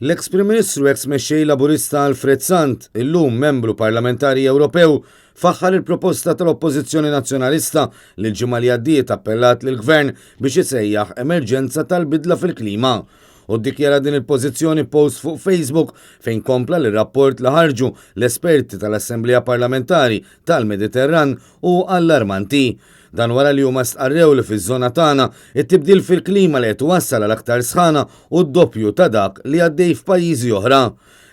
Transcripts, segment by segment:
L-eks Prim Ministru u eks Mexxej Laburista Alfred Sant, illum Membru Parlamentari Ewropew, faħħar il-proposta tal-Oppożizzjoni Nazzjonalista li l-ġimgħa li għaddiet appellat lill-Gvern biex isejjaħ emerġenza tal-bidla fil-klima. Hu ddikjara din il-pożizzjoni f'post fuq Facebook fejn kompla li r-rapport li ħarġu l-esperti tal-Assemblea Parlamentari tal-Mediterran hu allarmanti. Dan wara li huma stqarrew li fiż-żona tagħna, it-tibdil fil-klima li qed iwassal għal aktar sħana hu d-doppju ta' dak li għaddej f'pajjiżi oħra.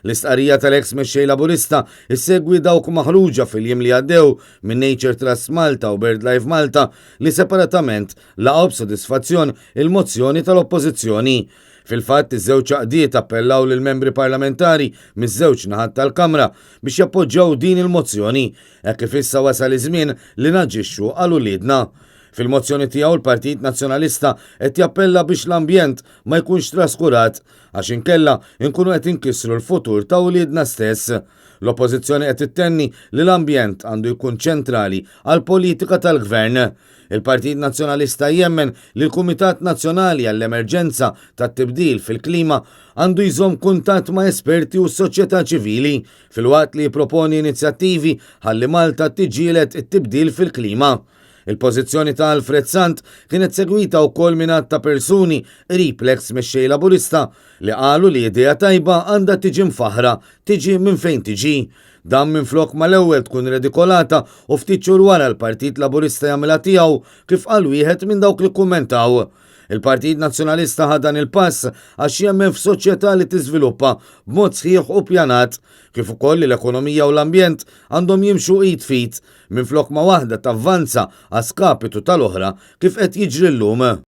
L-istqarrija tal-eks Mexxej Laburista issegwi dawk maħruġa fil-jiem li għaddew minn Nature Trust Malta u BirdLife Malta li separatament laqgħu b'sodisfazzjon il-mozzjoni tal-Oppożizzjoni. Fil-fatt, iż-żewġ għaqdiet appellaw lill-membri parlamentari miż-żewġ naħat tal-Kamra biex jappoġġjaw din il-mozzjoni Hekk kif issa wasal iż-żmien li naġixxu għal uliedna. Fil-mozzjoni tiegħu l-Partit Nazzjonalista qed jappella biex l-ambjent ma jkunx traskurat għax inkella nkunu qed inkissru l-futur ta' uliedna stess. L-Oppożizzjoni qed ittenni li l-ambjent għandu jkun ċentrali għall-politika tal-Gvern. Il-Partit Nazzjonalista jemmen li l-Kumitat Nazzjonali għall-Emerġenza tat-Tibdil fil-Klima għandu jżomm kuntatt ma' esperti u s-soċjetà ċivili filwaqt li jipproponi inizjattivi ħalli Malta tiġġieled it-tibdil fil-klima. Il-pożizzjoni ta' Alfred Sant kienet segwita wkoll minn għadd ta' persuni qrib l-eks mexxej Laburista li qalu li idea tajba għandha tiġi mfaħħra, tiġi minn fejn tiġi. Dan minflok ma l-ewwel tkun redikolata u ftit xhur wara l-Partit Laburista jagħmilha tiegħu, kif qal wieħed minn dawk li kkummentaw. Il-Partit Nazzjonalista ħa dan il-pass għax jemmen f'soċjetà li tiżviluppa b'mod sħiħ u ppjanat, kif ukoll li l-ekonomija u l-ambjent għandhom jimxu id f'id, minflok ma waħda tavvanza a skapitu tal-oħra kif qed jiġri llum.